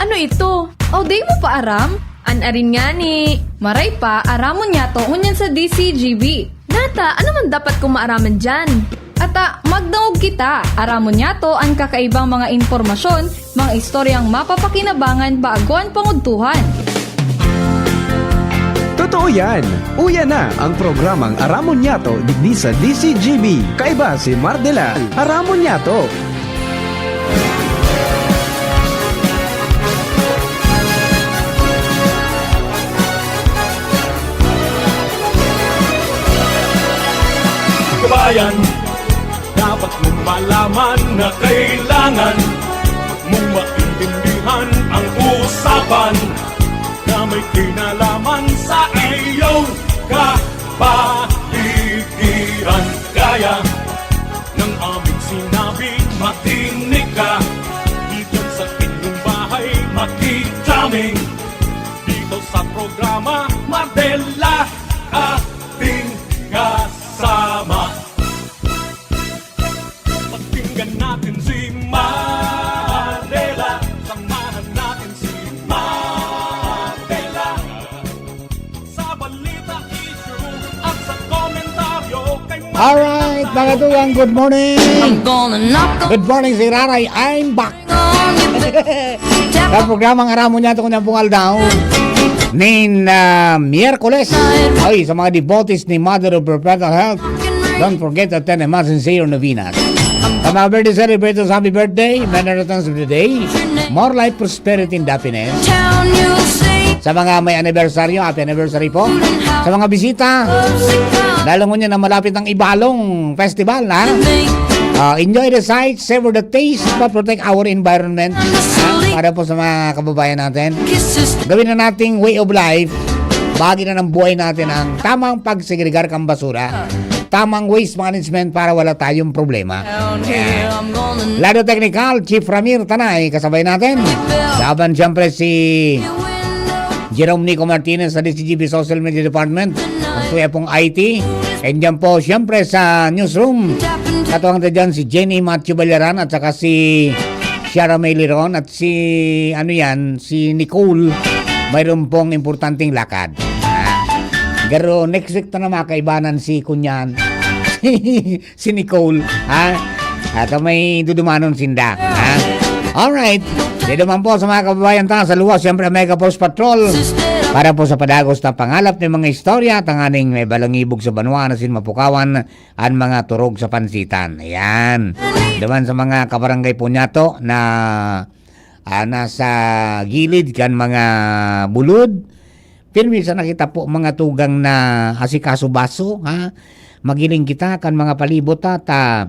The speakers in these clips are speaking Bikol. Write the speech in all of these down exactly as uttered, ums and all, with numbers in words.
Ano ito? O, di mo pa aram? An arin ngani. Maray pa, aramon niyato ngunyan sa D C G B. Nata, ano man dapat kong maaraman diyan? Ata, magdangog kita. Aramon niyato an kakaibang mga impormasyon, mga istoryang mapapakinabangan bago an pangudtuhan. Totoo yan! Uya na ang programang Aramon Niyato digdi sa D C G B. Kaiba si Mardela. Aramon Niyato! Kabayan, dapat mong malaman na kailangan mong maintindihan ang usapan na may kinalaman sa iyong kapaligiran. Gaya ng aming sinabi, makinig ka. Diyan sa inyong bahay, makijaming. Dito sa programa, Mardela, ating kasama. Pakinggan natin si Mardela. Samahan natin si Mardela. Sa balita, issue, at sa komentaryo kay Mardela. Alright, mga tugang, good morning! I'm gonna knock on Good morning, si Raray. I'm back! on your Sa programang Aramon Niyato Kunyang Bungal daw, nin ah, Miyerkules. Ay, sa mga devotees ni Mother of Perpetual Help, don't forget to attend emergency or novenas. Sa mga birthday celebrators, happy birthday, many returns of the day, more life, prosperity, and happiness. Town, you'll say Sa mga may anibersaryo, happy anniversary po. Sa mga bisita, lalo ngunyan na malapit ang Ibalong Festival, ha? Ah, enjoy the sight, savor the taste, but protect our environment. Ha? Para po sa mga kababayan natin, Kisses gawin na nating way of life, bahagi na ng buhay natin ang tamang pagsegregar ng basura, tamang waste management para wala tayong problema. down here. I'm gonna Lado Technical, Chief Ramir Tanay, kasabay natin. Laban siyempre si Jerome Nico Martinez sa D C G B Social Media Department. Ang Kuya pong I T. And dyan po, siyempre sa newsroom. Katuwang tayo dyan si Jenny Matthew Ballaran at saka si Shara May Liron at si, ano yan, si Nicole. Mayroon pong importanteng lakad. Ah. Pero next week na naman, kaibanan si Kunyan. Si Nicole, ha? At may dudumanon sinda, ha? Alright. Dito man po sa mga kababayan ta sa luwas, siyempre ang Mega Force Patrol. Para po sa padagos na pangalap ng mga istorya, tanganing may balangibog sa banwa na sin mapukawan ang mga turog sa pansitan. Ayan. Duman sa mga kabarangay po niyato na ah, nasa gilid kan mga bulod. Pero minsan nakita po mga tugang na asikaso-baso, ha? Magiling kita kan mga palibot ta, ta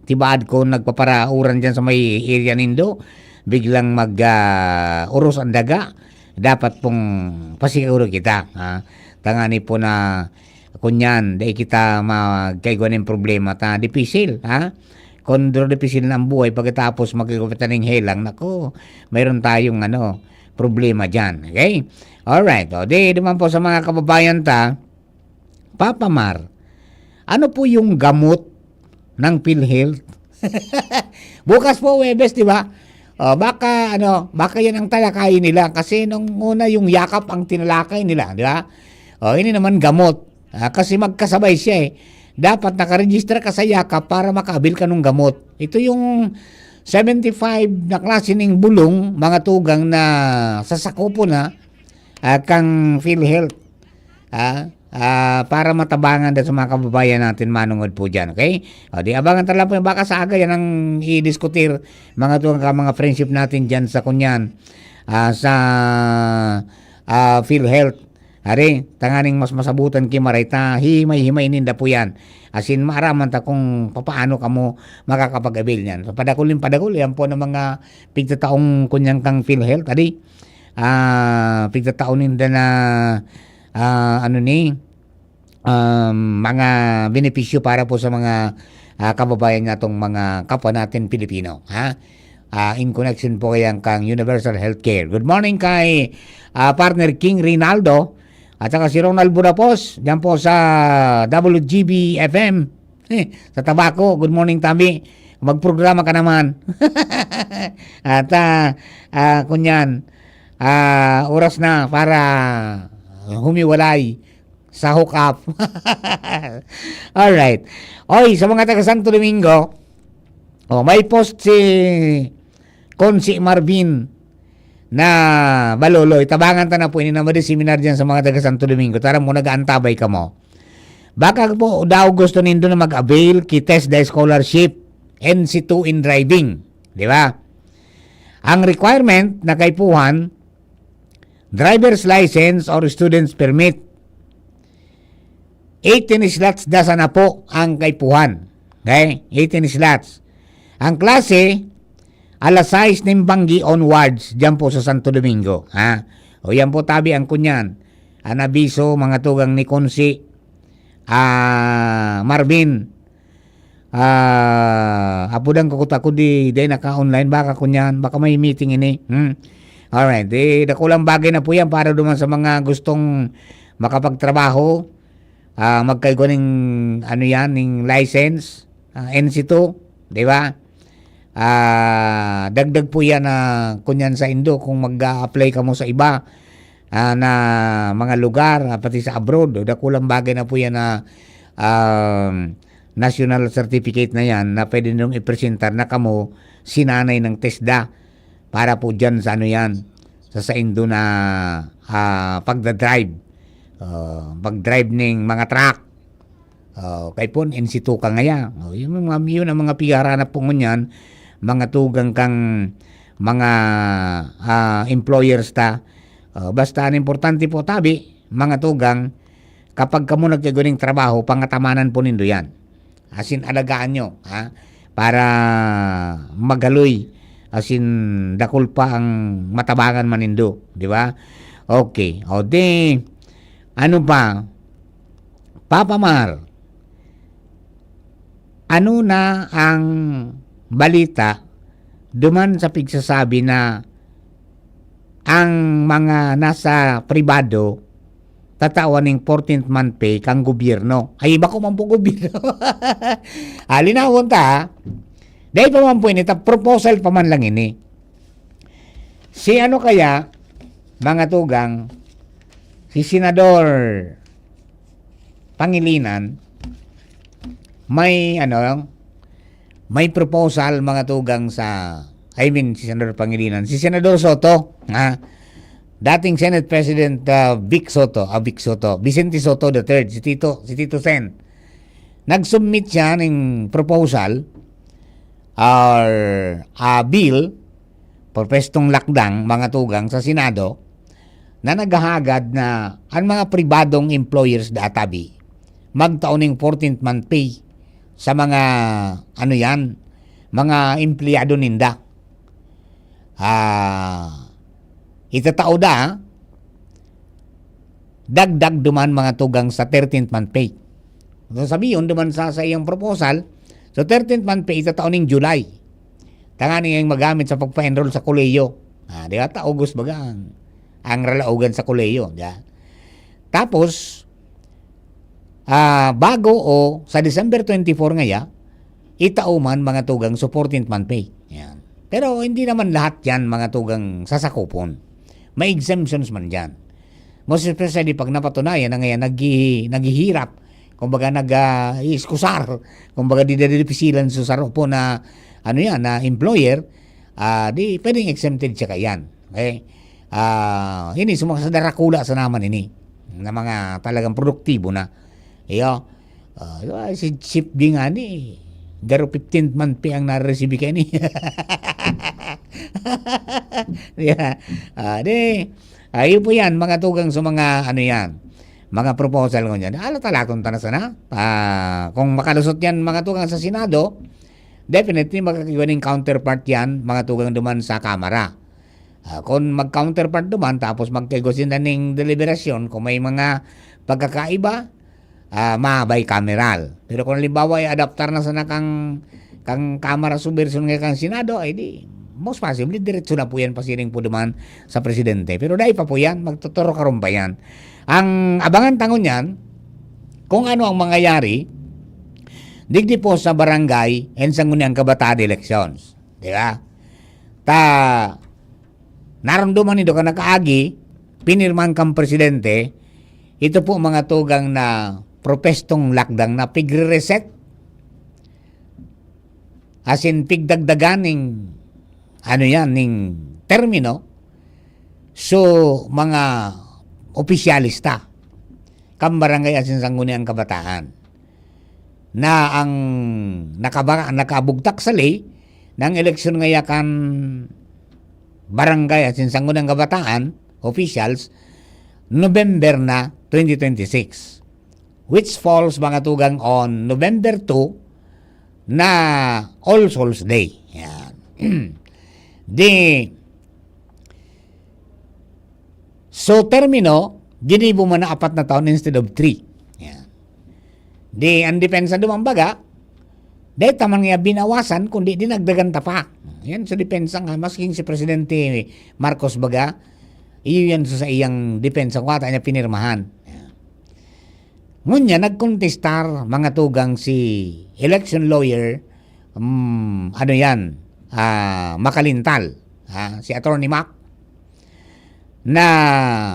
tibaad ko nagpaparauran dyan sa may area nindo, biglang mag ah, uros ang daga, dapat pong pasiguro kita, ha? Tangani po na kunyan, dai kita magkaigwa nin problema ta dipisil, ha? Kondro dipisil na ang buhay pagkatapos magkaigwa ta ning helang, nako, mayroon tayong ano, problema dyan. Okay? Alright. O, di naman po sa mga kababayan ta, Papa Mar, ano po yung gamot ng PhilHealth? Bukas po, Huwebes, di ba? O, baka, ano, baka yan ang talakayin nila. Kasi nung una, yung yakap ang tinalakay nila, di ba? O, ini naman gamot. Ah, kasi magkasabay siya eh. Dapat nakaregister ka sa yakap para makabil ka ng gamot. Ito yung seventy-five na klase ng bulong, mga tugang na sasakupo na ah, kang PhilHealth. Ah, ah, para matabangan din sa mga kababayan natin manungod po dyan, okay? O, di abangan ta lang po yung baka sa aga yan ang i-diskutir mga tuwang ka mga friendship natin dyan sa kunyan, ah, sa ah, PhilHealth. Ari, tanganing mas masabutan ki maray ta, himay-himay ninda po yan. As in, maaraman ta kung papaano kamo makakapag-avail niyan. So, padakul yung padakul, yan po ng mga pigtataong kunyang kang PhilHealth, adi, ah, pigtatao ninda na, ah, ano ni, um, mga benepisyo para po sa mga ah, kababayan natong mga kapwa natin Pilipino, ha? Ah, in connection po yan kang Universal Healthcare. Good morning kay ah, partner King Rinaldo at saka si Ronald Burapos, dyan po sa W G B F M. Eh, sa Tabaco, good morning, Tabi. Magprograma ka naman. At, ah, ah, kunyan, ah, oras na para humiwalay sa hook up. Alright. Oy, sa mga taga Santo Domingo, oh, may post si Consi Marvin na Baloloy. Tabangan ta na po ini na madiseminar dyan sa mga taga Santo Domingo. Tara mo, nag-aantabay ka mo. Baka po daw gusto nindo na mag-avail ki TESDA Scholarship, N C two in driving. Di ba? Ang requirement na kaipuhan, driver's license or student's permit. Eighteen slots da sana po ang kaipuhan. Okay? Eighteen slots. Ang klase, alas sais nin banggi onwards, dyan po sa Santo Domingo. Ha? O yan po, tabi ang kunyan. Ang abiso, mga tugang ni Consi, ah, Marvin, ah, apodan ko kuta ko di, di naka-online, baka kunyan, baka may meeting ini. Hmm? Alright, di, dakulang bagay na po yan para duman sa mga gustong makapagtrabaho, ah, magkaigwa ning, ano yan, ning license, ah, N C two, di ba? Ah, dagdag po yan na kunyan sa indo kung mag-a-apply ka mo sa iba, ah, na mga lugar, ah, pati sa abroad. Dakulang bagay na po yan na, um, national certificate na yan na pwede niyong ipresentar na kamo sinanay ng TESDA para po dyan sa ano yan, sa saindo na, ah, pagdadrive. Ah, pag-drive ning mga truck. Ah, kay pon, N C two ka ngaya. Oh, yun, mga, yun ang mga pigaranap po ngunyan, mga tugang kang mga, ah, employers ta. Ah, basta ang importante po, tabi, mga tugang, kapag kamo nagkiguning trabaho, pangatamanan po nindo yan. As in, alagaan nyo, ha? Para magaloy, as in, dakul pa ang matabangan man nindo, di ba? Okay. O di, ano pa? Papa Mar, ano na ang balita duman sa pigsasabi na ang mga nasa pribado tatawan ning fourteenth month pay kang gobyerno? Ay, iba ko man po gobyerno. Ah, linawon ta, ha? Dahil pa man po ini, ta-, proposal pa man lang ini. Si ano kaya, mga tugang, si Senador Pangilinan, may ano, may proposal, mga tugang, sa, I mean, si Senador Pangilinan, si Senador Soto, ha? Dating Senate President, ah, Vic Soto, ah, Vic Soto, Vicente Soto the third, si Tito, si Tito Sen. Nag-submit siya ng proposal or, ah, bill, propestong lakdang, mga tugang, sa Senado na naghahagad na ang mga pribadong employers databi magtao ning fourteenth month pay sa mga, ano yan, mga empleyado ninda. Ah, itatao da, dagdag duman, mga tugang, sa thirteenth month pay. So, sabiyon duman sa, sa iyang proposal, so, thirteenth month pay itatao ning July. Tanganing magamit sa pagpa-enroll sa kolehiyo. Ah, di ba? Ta August baga ang, ang ralaogan sa kolehiyo, di ba? Tapos, ah, bago o sa December twenty-four ngaya, itao man, mga tugang, so fourteenth month pay. Yan. Pero hindi naman lahat yan, mga tugang, sasakupon. May exemptions man dyan. Most especially pag napatunayan na ngayon naghi-, naghihirap, kumbaga nag, ah, iiskusar, kumbaga dididipisilan sa saro po na, ano yan, na employer, ah, di pwedeng exempted siya kayan. Okay? Ah, ini sa mga sa darakula sa naman ini, na mga talagang produktibo na. Iyo. Ah, di ba, si Chief Ding ani, garo fifteenth month pay ang nare-receive kaya ni. Yeah. Ah, di, ayun po yan, mga tugang, sa mga, ano yan, mga proposal ko niyan. Alat-alaton ta na sana. Ah, kung makalusot yan, mga tugang, sa Senado, definitely magkakaigwa ning counterpart yan, mga tugang, duman sa Kamara. Ah, kung mag-counterpart duman, tapos magkaigwa sinda ning deliberasyon, kung may mga pagkakaiba, ah, ma-bicameral. Pero kung halimbawa, i-adaptar na sana kang, kang Kamara subversion nga kang Senado, ay di, most possibly, diretso na po yan pasiring po duman sa presidente. Pero dai pa po yan, magtuturo karon pa yan. Ang abangan tangon yan, kung ano ang mangyayari digdi po sa barangay and sangguniang kabataan elections. Di ba? Ta, narumduman nindo kan nakaagi, pinirmahan kan presidente, ito po mga tugang na propestong lakdang na pigre-reset, asin pigdagdagan ning, ano yan, ning termino, so mga opisyalista kan barangay asin sangguniang kabataan na ang nakaba-, nakabugtak sa ley na ang eleksyon ngaya kan barangay asin sangguniang kabataan officials, November na twenty twenty-six, which falls, mga tugang, on November two na All Souls Day. Yan. Di, so, termino, ginibo man na apat na taon instead of three. Yan. Di, ang depensa duman baga, dahil taman nga binawasan, kundi dinagdagan ta pa. Yan, so depensa nga, masking si Presidente Marcos baga, iyo yan sa iyang depensa, kung ata niya pinirmahan. Yan. Ngunyan, nagkontestar, mga tugang, si election lawyer, um, ano yan, ah, Makalintal, ha, si Attorney Mac, na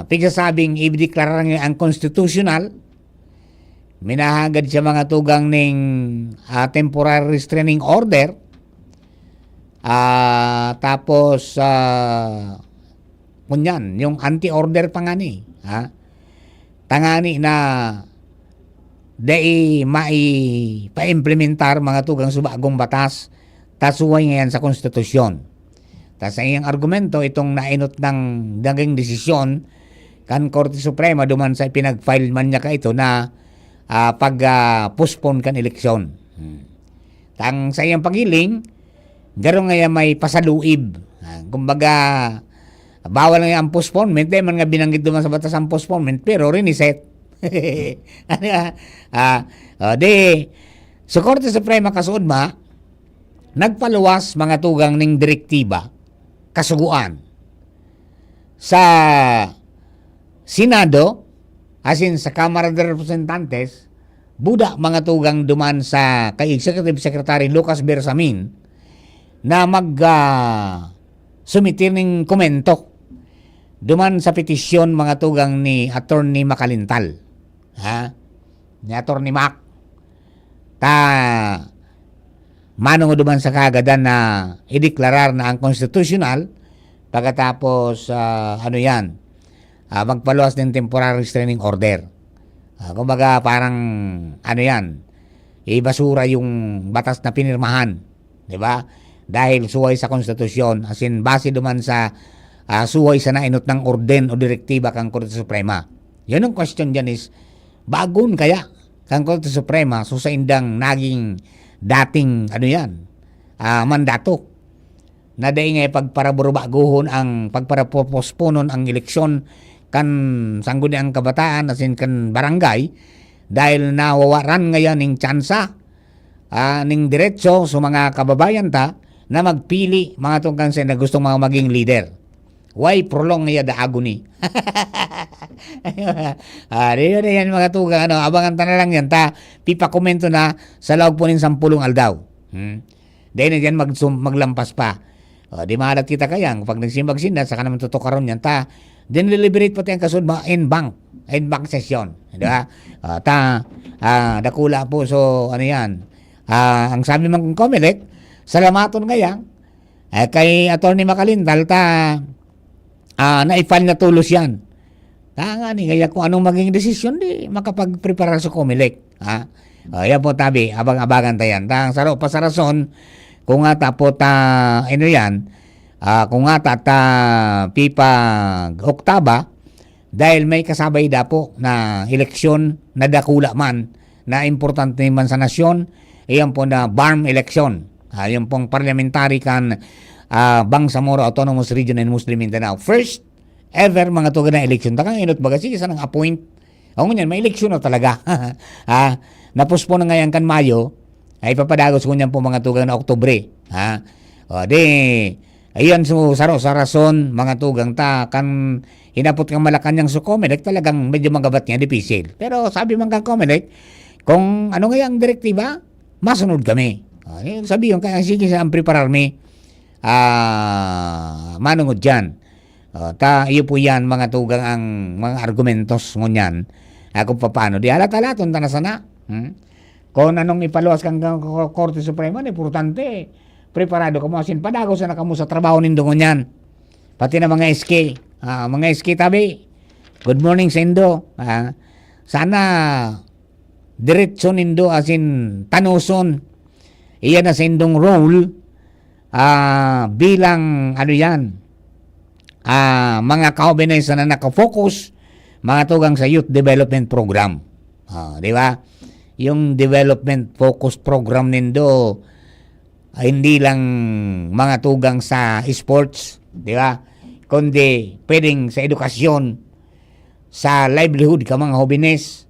pigsasabing ideklara niya ang constitutional, minahagad siya, mga tugang, ning, ah, temporary restraining order, ah, tapos, ah, ngunyan, yung anti-order pa nga ni, ha? Tangani na dai maipa-implementar, mga tugang, sa bagong batas, ta suway ngayan sa konstitusyon. Ta sa iyang argumento, itong nainot ng naging desisyon kan Korte Suprema duman sa ipinag-file man niya kaito na, ah, pag, ah, postpone kan eleksyon. Hmm. Tang sa iyang paghiling, garo ngaya may pasaluib. Ah, kumbaga, bawal ngaya ang postponement, dai man nga binanggit duman sa batas ang postponement, pero riniset. Ano, ah, ah, oh, di, so Korte Suprema kasuodma, nagpaluwas, mga tugang, ning direktiba, kasugoan, sa Senado, asin sa Kamara de Representantes, buda, mga tugang, duman sa kay Executive Secretary Lucas Bersamin na mag, ah, sumitir ning komento duman sa petisyon, mga tugang, ni Attorney Makalintal. Ha? Ni Attorney Mac. Ta, manongod duman sa kaagadan na ideklarar na ang konstitusyonal, pagkatapos, ah, ano yan, ah, magpaluwas nin temporary restraining order. Ah, kumbaga, parang, ano yan, ibasura yung batas na pinirmahan, di ba? Dahil suway sa konstitusyon, as in, base duman sa, ah, suway sa nainot ng orden o direktiba kan Korte Suprema. Yun ang question dyan is, bagon kaya kan Korte Suprema, so sa indang naging dating, ano yan, ah, mandato, na dai nga pagparaburbagohon ang, pagparapoposponon ang eleksyon kan sangguniang kabataan, as in kan barangay, dahil nawawaran ngayan ning tsansa, ah, ning diretso sa mga kababayan ta na magpili, mga tugang, sa na gustong mga maging leader. Why prolong niya the agony? Ah, di yun, yan, mga tugang, ano, abangan ta na lang yan, ta, pipakomento na sa laog po nin sampulong aldaw. Hmm? Dahil na dyan, magsum-, maglampas pa. O, di mahalat kita kayang, pag nagsimbag sinda, saka naman tutukaron yan, ta, diniliberate pati ang kasud, ma-, en banc, en banc session, di ba? Ah, ta, ah, dakula po, so, ano yan, ah, ang sabi man kong Comelec, salamaton kaya, eh, kay Attorney Makalintal, ta, ah, na-file na tolos yan. Tangani, kaya kung anong maging desisyon, di makapagpreparar sa Comelec, ha? O, yan po, tabi, abang-abangan ta yan. Ta, ang saro pa sa rason, kung nga ta po ta, ano yan, ah, kung nga ta, ta pipag-oktaba, dahil may kasabay dapo na eleksyon na dakula man, na importante man sa nasyon, iyan po na BARMM election. Ah, yung pong parliamentary kan, ah, Bangsamoro Autonomous Region and Muslim Mindanao. First ever, mga tugang, na eleksyon. Takang inot baga, sige, sanang appoint. O, ngunyan, may eleksyon na talaga. Ah, napospon na ngayon kan Mayo, ay ipapadagos ngunyan po, mga tugang, na Oktubre. Ha? O, di, ayun, so, saro sa rason, mga tugang, ta, kan hinapot kang Malacañang sa Comelec, talagang medyo magabat niya, dipisil. Pero sabi man kang Comelec, kung ano nga yung direktiba, masunod kami. Ah, yung sabi yung, kaya sige sa ang preparar mi, ah, manungod dyan. Ah, ta, iyo po yan, mga tugang, ang mga argumentos ngunyan. Ah, kung paano, di halat-halaton ta na sana. Hmm? Kung anong ipaluwas kang, kang, kang Korte Suprema, importante, preparado kamo, asin padagos na kamo sa trabaho nindo ngunyan. Pati na mga S K, ah, mga S K tabi, good morning sa indo. Ah, sana diretso nindo asin tanoson. Iyan na sa indong role, ah, bilang, ano yan, ah, mga kahobenesan na nakafocus, mga tugang sa Youth Development Program. Ah, di ba? Yung development focus program nindo, ah, hindi lang mga tugang sa sports, di ba? Kundi pwedeng sa edukasyon, sa livelihood ka mga hobenes,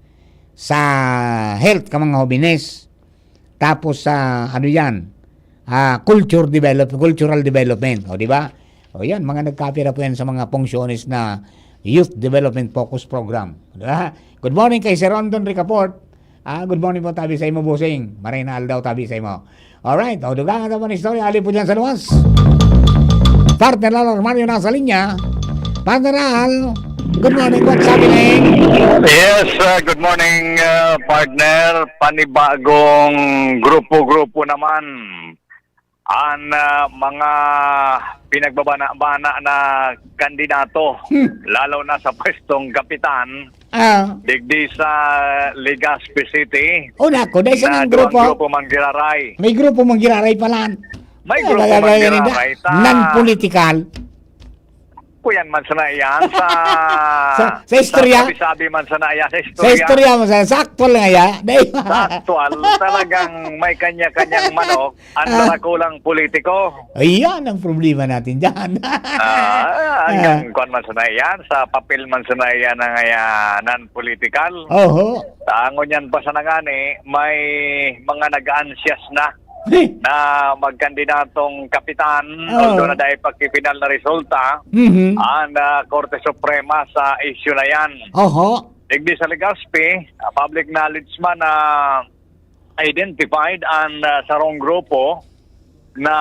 sa health ka mga hobenes, tapos sa, ano yan, ah, culture develop-, cultural development, o di ba? O yan, mga nagkapira po yan sa mga funciones na Youth Development Focus Program, di ba? Good morning kay Sir Rondon Ricaport. Ah, good morning po, tabi sa imo, bossing. Maray na aldaw, tabi sa imo. Alright, o, dugang ata po na istorya. Ali po dyan sa luwas. Partner Al Armario nasa linya. Partner Al, good morning. What's happening? Yes, uh, good morning, uh, partner. Panibagong grupo-grupo naman ang, uh, mga pinagbabana-bana na kandidato, Hmm. lalo na sa pwestong kapitan, Ah, digdi sa Legazpi City. una ko, dahil sa Na ng duwang grupo, grupo manggiraray. may grupo manggiraray pala. May Ah, grupo gagawin manggiraray. nila. Ta, Non-political. Kuyan man sana yan sa, Sa- sa istorya? Sabi-sabi man sana yan sa Sa istorya. istorya mo, sa, sa aktual nga ya. Dahil, Sa aktual, talagang may kanya-kanyang manok ang Ah. darakulang politiko. Ayan ang problema natin dyan. Ah, hanggang kwan man sana yan, sa papel man sana yan ng, ah, non-political. Oho. Tangon yan pa sana ngani, may mga nag-ansias na na magkandidatong kapitan, Oo. although na dahil pagpipinal na resulta, Mhm. ang, ah, Korte Suprema sa issue na yan. Oho. Digdi sa Legazpi, ah, public knowledge man na identified ang, ah, sarong grupo na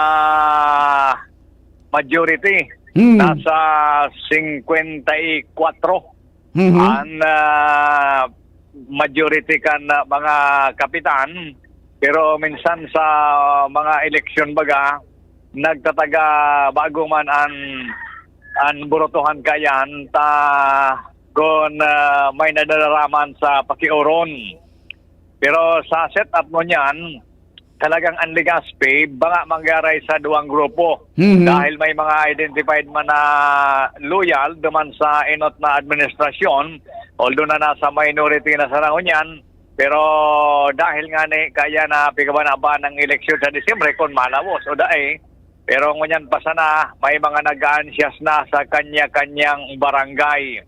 majority, Hmm. nasa singkwenta y kwatro Mhm. ang, ah, majority kan, ah, mga kapitan. Pero minsan sa mga eleksyon baga, nagtataga bago man an, an burotohan kayan ta kun, ah, may nadararaman sa pakioron. Pero sa setup mo niyan, talagang ang Legazpi, banga manggaray sa duwang grupo. Mhm. Dahil may mga identified man na loyal duman sa enot na administrasyon, although na nasa minority na sana ngunyan, pero dahil nga ni kaya na pigabana-bana ng eleksyon sa Disyembre kung malawos o dai, pero ngunyan pa sana may mga nag-aansyas na sa kanya-kanyang barangay.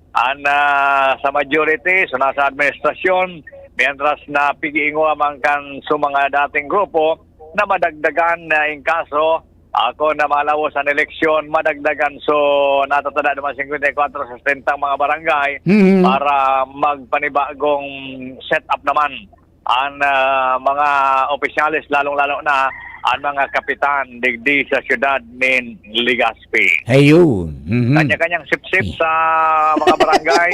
An, ah, sa majority, so nasa administrasyon, mientras na pigiingo man kan sa mga dating grupo na madagdagan na in kaso, ako na malawos ang eleksyon, madagdagan. So, natatada naman singkwenta y kwatro sa setenta ang mga barangay Mhm. para magpanibagong setup naman ang, ah, mga opisyales, lalong-lalo na ang mga kapitan digdi sa siyudad nin Legazpi. Ayun. Mhm. Kanya-kanyang sipsip sa mga barangay.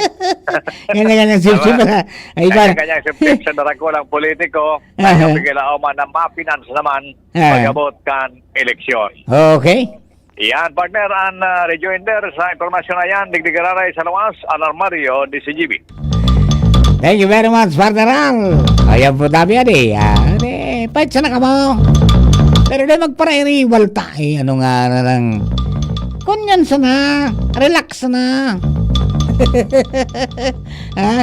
Kanya-kanyang sipsip. Tama. Ay, ba? Kanya-kanyang sipsip sa darakulang politiko. Aha. Ang pigilao man na mafinance naman Ah. pag-abot kan eleksyon. Okay. Yan, partner, ang, ah, rejoinder sa impormasyon na yan, digdi giraray sa luwas, Alarmario, D C G B. Thank you very much, partner Al. Ayan po, tabi yan eh. Ah, eh, pwede na kamo. Pero di magparairiwal ta eh. Ano nga na lang. Kunyan sana. Relax na. Ha?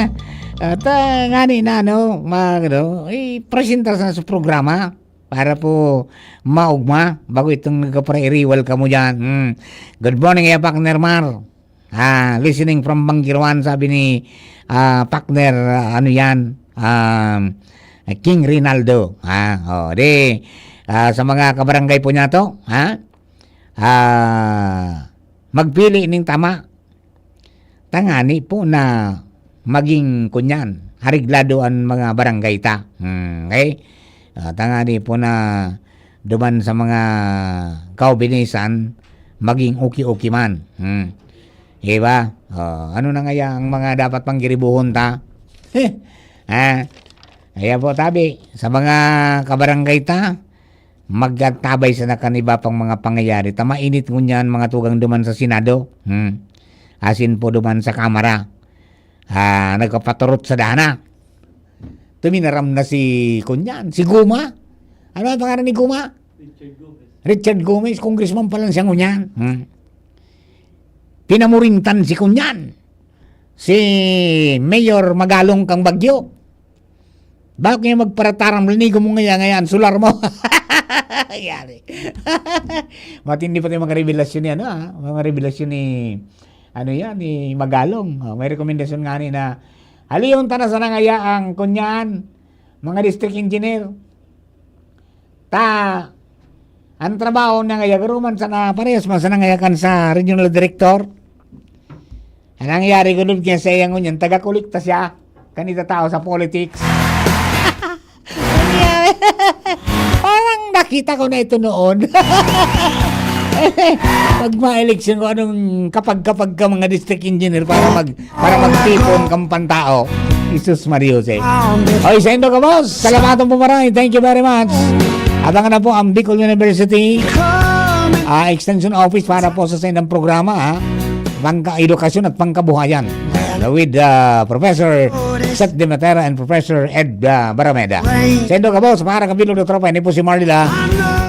At, ah, ngani na, ano, mag, ano, i-presenta sana sa programa para po maugma bago itong nagkaparairiwal kamo dyan. Hmm. Good morning, ya, partner Mar. Ah, listening from Banggiruan, sabi ni, ah, partner, ah, ano yan, um, King Rinaldo. Ah, oh, di, ah, sa mga kabarangay po niya to, ha? Ah, magpili ning tama. Tangani po na maging kunyan, hariglado ang mga barangay ta. Hmm, okay? Ah, tangani po na duman sa mga kaubinisan, maging uki-uki man. Hmm. Diba? Oh, ano na ngaya ang mga dapat pang giribuhon ta? Ah, kaya po, tabi, sa mga kabarangay ta, magkatabay sa nakaniba pang mga pangyayari. Ta mainit ngunyan, mga tugang duman sa Senado. Hmm. Asin po duman sa Kamara. Ah, nagpapaturot sa dana. Tuminaram na si Kunyan, si Guma. Ano ang pangalan ni Guma? Richard Gomez. Richard Gomez, congressman pa lang siya ngunyan. Hmm. Pinamurintan si Kunyan. Si Mayor Magalong kang Bagyo. Bakit ngayon magparataram? Linigo mo ngaya, ngayon, sular mo. Yari. Matindi pa yung mga revelasyon ni ano, ah. Mga revelasyon ni, ano yan, ni Magalong. Oh, may rekomendasyon nga ni na, halihon ta na sana ngaya ang Kunyan, mga district engineer. Ta, ang trabaho na ngaya, garo man sana, parehas man sana ngaya kan sa regional director. Ang nangyari ko doon, kaya sa iya ngunyan, taga-kolekta siya. Kanita tao sa politics. Parang nakita ko na ito noon. Pag ma-election ko, anong kapag-kapag ka mga district engineer para mag para magtipon kang pantao. Jesus Maria Jose. Oy, sa indo ka, boss. Salamaton po maray. Thank you very much. Abangan na po ang Bicol University ah, Extension Office para po sa saindang programa, ha? Pangka-edukasyon at pangkabuhayan. With uh, Professor Seth Demetera and Professor Ed uh, Barameda. Sa indo ka, boss, para kabilog na tropa, ini po si Marlila.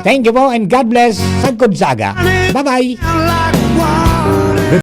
Thank you po and God bless. Sagkod sa aga. Bye-bye.